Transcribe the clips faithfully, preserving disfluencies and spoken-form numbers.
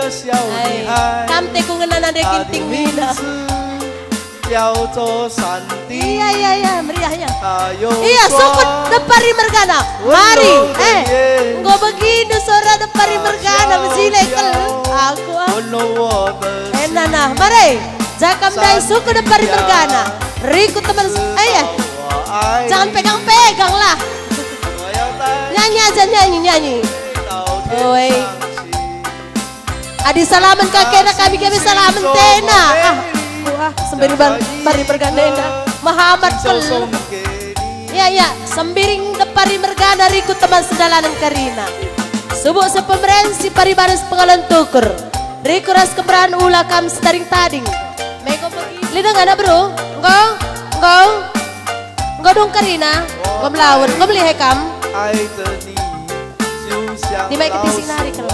Ai, kam te ku ngena nande ginting mina. Iya, iya, iya, meriahnya. Iya, sukut depari mergana. Mari, eh, enggo beginu sora depari mergana, mejile kel. Aku, ah. Ena nah, mari. Jakam ndai sukut depari mergana. Rikut teman, eh, iya. Jangan pegang-pegang lah. Nyanyi aja, nyanyi, nyanyi. Oi. Adi salamen ka kena kami, kami salamen tena. Ah, wah, sembiring bar-, bari mergana enda. Mehamat kel. Ya, ya, sembiring depari mergana rikut teman sedalanen kerina. Subuk sepemeren si paribanen sepengalan tukur. Rikut ras kemeren ula kam setaring tading. Mego pegi. Lideng anak bro. Enggo, enggo. Enggo dung kerina. Enggo melawen. Enggo melihe kam. Dimek kepisi nari kal.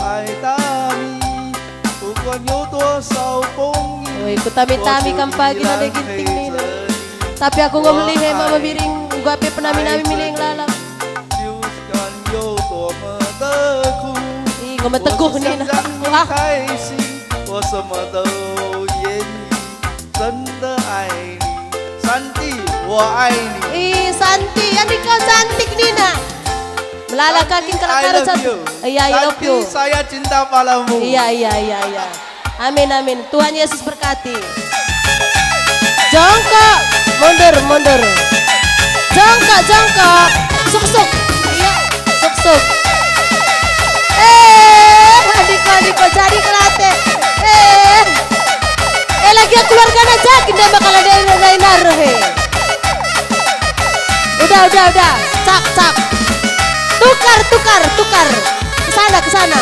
Oi, kutami-tami kam pagi nande ginting nina. Tapi aku enggo melihe mama biring, enggo ape penami-nami miling lalap. Ih, enggo meteguh nina. Ah. 真的爱你, 真的爱你。 Ih, Santi, adi kau cantik nina. Melala kakin kalak Santi, I love you. Iya, I love you. Santi, saya cinta padamu. Iya, iya, iya, iya. Amin, amin. Tuhan Yesus berkati. Jongkok, mundur, mundur. Jongkok, jongkok. Suk, suk. Iya, suk, suk. Eh, andiko, andiko, jadi kelate. Eh. Eh, lagi aku keluarga aja, kita bakal ada yang lain naruh, he. Udah, udah, udah. Cak, cak. Tukar, tukar, tukar. Ke sana, ke sana.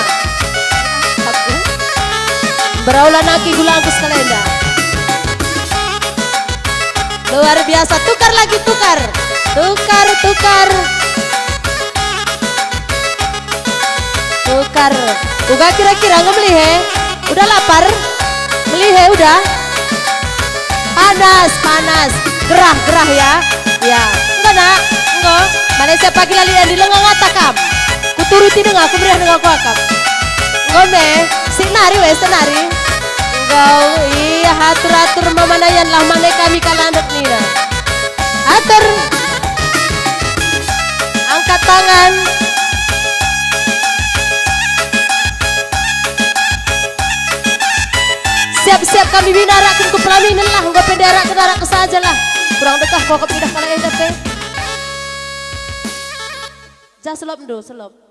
Beraulah naki gulangku sekalenda. Luar biasa. Tukar lagi, tukar. Tukar, tukar. Tukar. Uga kira-kira enggo melihe? Udah lapar? Melihe udah? Panas, panas. Gerah, gerah ya. Ya. Enggo nak? Enggo. Malaysia pagi lali andi lenga ngata kam. Kuturuti denga, aku meriah denga aku akap. Enggo me. Sik nari wes, sik nari. Enggo. Iya, atur-atur mamanayan lah mane kami kalandek nina. Atur. Angkat tangan. Siap-siap kami bina arakken ku pelaminen lah, enggo pe ndearakken arakken saja lah. Kurang dekah pokok idah kalak enda pe. Ja selop ndu, selop.